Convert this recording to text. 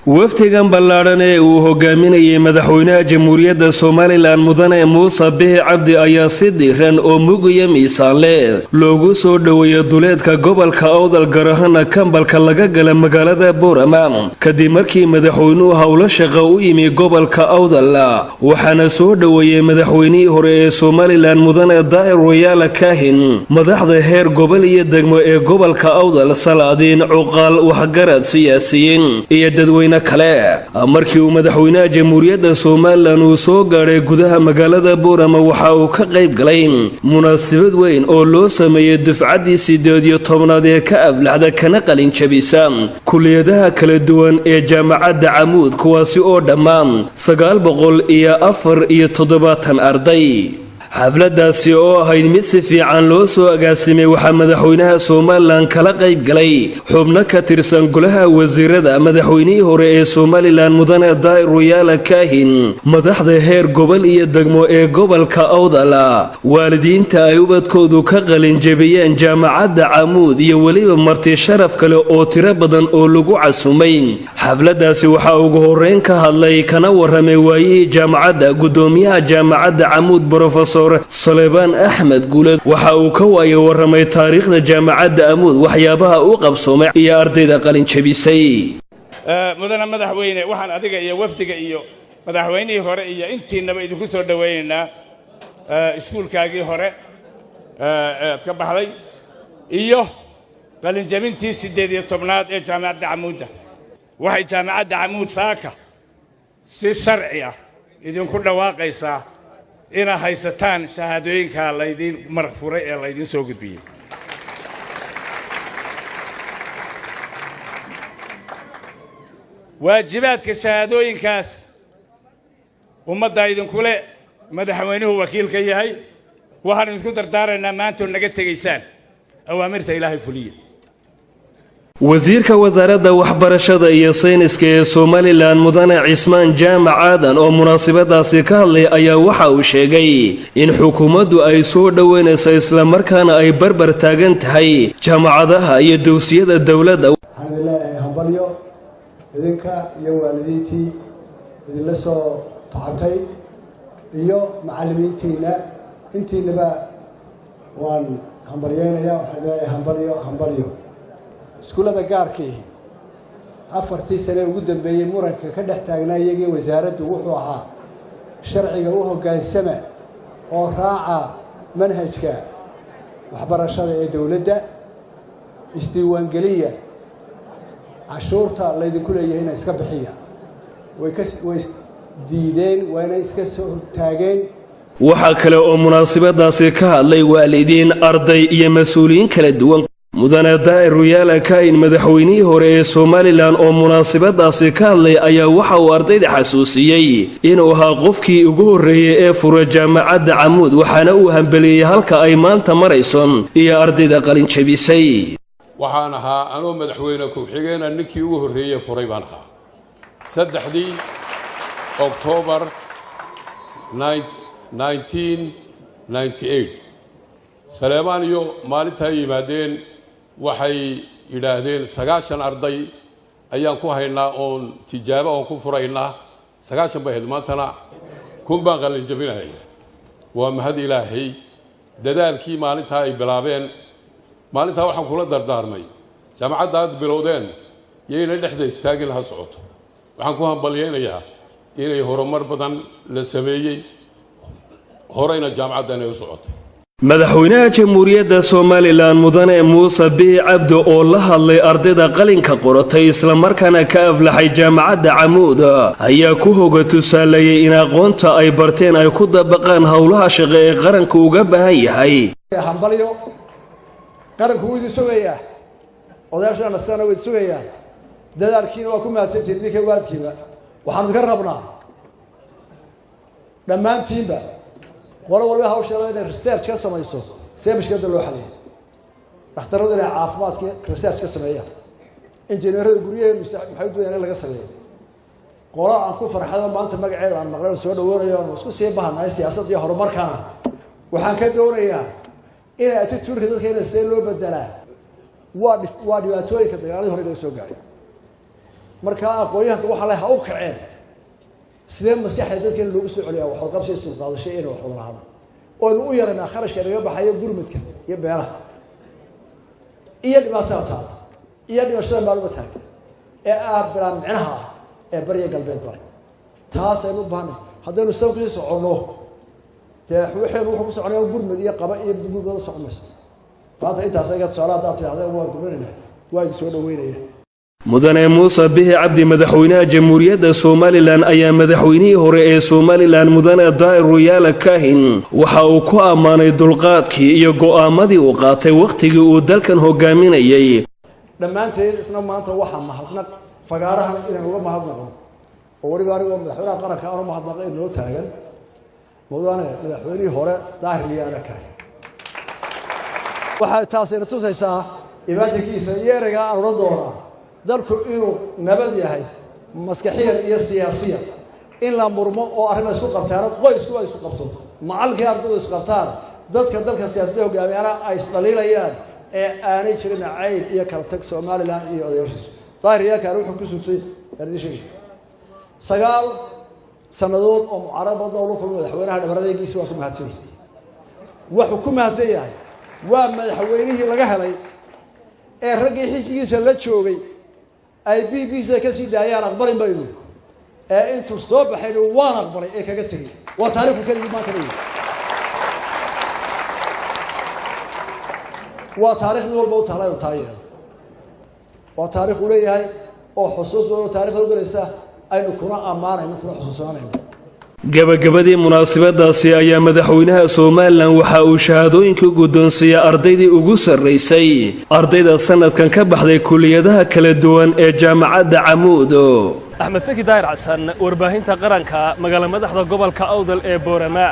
Wafdigan ballaadhan ee uu hogaaminayay madaxweynaha Jamhuuriyadda Somaliland, Mudane Muuse Biixi Cabdi, ayaa si diiran oo mugaya miisaanle loogu soo dhoweeyey duleedka gobolka Awdal, gaar ahaana kambalka laga gala magaalada Boorama, kadib markii madaxweynuhu howlo shaqo u yimi gobolka Awdal. Waxaana soo dhoweeyey madaxweynihii hore ee Somaliland, Mudane Daahir Rayaale Kaahin, madaxda heer gobol iyo degmo ee gobolka Awdal, salaadiin, cuqaal, waxgarad, siyaasiyiin iyo dadweyne kale. Markii uu madaxweynaha Jamhuuriyadda Somaliland uu soo gaadhay gudaha magaalada Boorama, waxa uu ka qayb galay munaasabad weyn oo loo sameeyey dufcaddii 18aad ee ka aflaxda kana qalin jabisa kuliyadaha kala duwan ee Jaamacadda Camuud, kuwaasi oo dhammaan 974 arday. Xafladaasi oo ahayd mid si fiican loo soo agaasimay, waxaa madaxweynaha Somaliland kala qayb galay xubno ka tirsan golaha wasiirada, madaxweynihii hore ee Somaliland, Mudane Daahir Rayaale Kaahin, madaxda heer gobol iyo degmo ee gobolka Awdal, waalidiinta ay ubadkoodu ka qalinjabiyeen Jaamacadda Camuud iyo weliba marti sharaf kale oo tiro badan oo lagu casumay. Xafladaasi waxaa ugu horeyn ka hadlay kana waramay waayihii jaamacadda gudoomiyaha Jaamacadda Camuud, Professor Salebaan Axmed Guuleed. Waxa uu ka waaye waramay taariikhda Jaamacadda Camuud, waxyaabaha u qabsoomay iyo ardayda qalinjabisay. Mudane madaxweyne, waxaan adiga iyo wafdiga iyo madaxweynihii hore iyo intiinaba idinku soo dhowaynaynaa iskuulkaagii hore eed ka baxday iyo qalinjabintii 18aad ee Jaamacadda Camuudda. Waxay Jaamacadda Camuud saaka si sharci ah idinku dhawaaqaysaa inaad haysataan shahaadooyinkaa laydiin maraq furay ee laydiin soo gudbiyey. Waajibaadka shahaadooyinkaas ummadda idinkule madaxweynuhu wakiilka yahay, waxaan idinku dardaaraynaa maantoo naga tegaysaan awaamirta Ilaahay fuliya. Wasiirka Wasaaradda Waxbarashada iyo Sayniska ee Somaliland, Mudane Cismaan Jaamac Aadan, oo munaasabadaasi ka hadlay ayaa waxa uu sheegay in xukuumaddu ay soo dhoweynayso islamarkaana ay barbar taagan tahay jaamacadaha iyo dugsiyada dowladda. Waxaan idin leeyahay hambalyo, idinka iyo waalidiintii idinla soo tacabtay iyo macallimiintiina, intiinaba waan hambalyeynayaa. Waxaan idin leeyahay hambalyo, hambalyo. Iskuullada gaarkiihi 4tii sane ugu dambeeyey muranka ka dhex taagnaa iyagii wasaaraddu wuxuu ahaa sharciga u hoggaansama oo raaca manhajka waxbarashada ee dowladda, isdiiwaangeliya, cashuurta laydinku leeyahayna iska bixiya. Way diideen, waana iska soo hortaageen. Waxaa kale oo munaasabadaasi ka hadlay waalidiin, arday iyo mas-uuliyiin kala duwan. Mudane Daahir Rayaale Kaahin, madaxweynihii hore ee Somaliland, oo munaasabadaasi ka hadlay ayaa waxa uu ardayda xasuusiyey inuu ahaa qofkii ugu horreeyey ee fura Jaamacadda Camuud, waxaana uu hambeliyey halka ay maanta marayso iyo ardayda qalinjabisay. Waxaan ahaa anoo madaxweyne ku-xigeena ninkii ugu horreeyey furay baan ahaa, 3dii Oktoobar 1998. Saleemaan iyo maalintaa yimaadeen waxay yidhaahdeen 90 arday ayaan ku haynaa oon tijaabo oon ku furaynaa. 90 bay ahayd, maantana 1000 baan qalin jabinaya. Waa mahad Ilaahay. Dadaalkii maalintaa ay bilaabeen, maalintaa waxaan kula dardaarmay: jaamacadda aad bilowdeen yayna dhexda istaagin, ha socoto. Waxaan ku hambalyaynayaa inay horumar badan la sameeyey, horeyna jaamacaddan ay u socotay. Madaxweynaha Jamhuuriyadda Somaliland, Mudane Muuse Biixi Cabdi, oo la hadlay ardayda qalinka qoratay islamarkaana ka aflaxay Jaamacadda Camuud, ayaa ku hoga tusaaleeyey in aqoonta ay barteen ay ku dabaqaan howlaha shaqo ee qaranku uga baahan yahay. Hambalyo. Qaranku wuu idin sugayaa, odayaashana sidana waa idin sugayaa. Dadaalkiina waa ku mahadsantihin, idinka waalidkiiba. Waxaanu idinka rabnaa dhammaantiinba qolo walba hawsheeda inay research ka samayso see mushkiladda loo xaliya. Dhakhtaradu inay caafimaadkii research ka sameeyaan, injineerada guryaheenu maxay u doonayaan in laga sameeyo. Qolo aan ku farxado maanta magaceeda aan maqlay oo soo dhawoonayo aanu isku sii bahanahay siyaasadda iyo horumarkana, waxaan ka doonayaa inay attitude-ka dadka ina see loo bedelaa. Waa dhibaatooyinka dagaaladii hore inaga soo gaaray. Markaa aqoon-yahanka waxaa le ha u kaceen sidee maskaxda dadkan loogu soo celiyaa waxwadqabsi, isdulqaadasho, inay wax wada lahaado, oynu u yaraynaa kharashka inaga baxayo gurmadka iyo beeraha iyo dhibaatada taala iyo dhimashada maaluma taagan ee ah bilaa micnaha ah ee bariya galbeed baray. Taasaynu u baahnay. Haddaynu san kusii soconno, dee waxaynu wuxuu ku soconaya gurmad iyo qaba iyo gurmada socon mayso. Maanta intaas iga tusaale. Haddaad tidhahdeen waan gurmanayna, waa idin soo dhaweynaya. Mudane Muuse Bihi Cabdi, madaxweynaha Jamhuuriyadda Somalilan, ayaa madaxweynihii hore ee Somalilan, mudane Daa'ir Riyaala Kahin, waxa uu ku ammaanay dulqaadkii iyo go'aamadii uu qaatay wakhtigii uu dalkan hogaaminayay. Dhammaanteen isna maanta waxaa mahadnaq fagaarahan inaan uga mahadnaqno, oo weliba anigoo madaxweynaha qaranka aanu mahadnaqay noo taagan mudane madaxweynihii hore Daahir Riyaala Kahin. Waxay taasina tusaysaa imaatinkiisa iyo ereygaa aan odhan doonaa dalku inuu nabad yahay maskaxiyan iyo siyaasiyan. In la murmo oo arrin la isku qabtaana, qoysku ay isu qabto, macallinkii ardaydu isqabtaan, dadka dalka siyaasadda hogaamiyana ay isdhaliilayaan, ee aanay jirin cayb iyo kala tag Somalilan iyo odayaashiisu. Daahir Yaakaar wuxuu ku sugtay sheegi 9 sannadood oo mucaarad badan oo la kulmay madaxweynaha, dhabaradaygiisi waa ku mahadsan yahay. Wuxuu ku mahadsan yahay waa madaxweynihii laga helay ee raggii xisbigiisa la joogay ay BBC ka sii daayaan "aqbalin baynu", ee intuu soo baxayn "waan aqbalay" ee kaga tegey. Waa taarikhku keligii maanta leeyahay. Waa taarikh mid walba u taala inu taa yeelo. Waa taarikh uu leeyahay oo xusuus badan oo taarikhda u gelaysa, aynu kuna ammaanayno, kuna xusuusanayno. Gabagabadii munaasabadaasi ayaa madaxweynaha Somalilan waxa uu shahaadooyinka guddoonsiiyey ardaydii ugu sarraysay, ardayda sanadkan ka baxday kuliyadaha kala duwan ee jaamacadda Camuud. Axmed Saki Daahir Xasan, warbaahinta qaranka, magaala madaxda gobolka Awdal ee Boorama.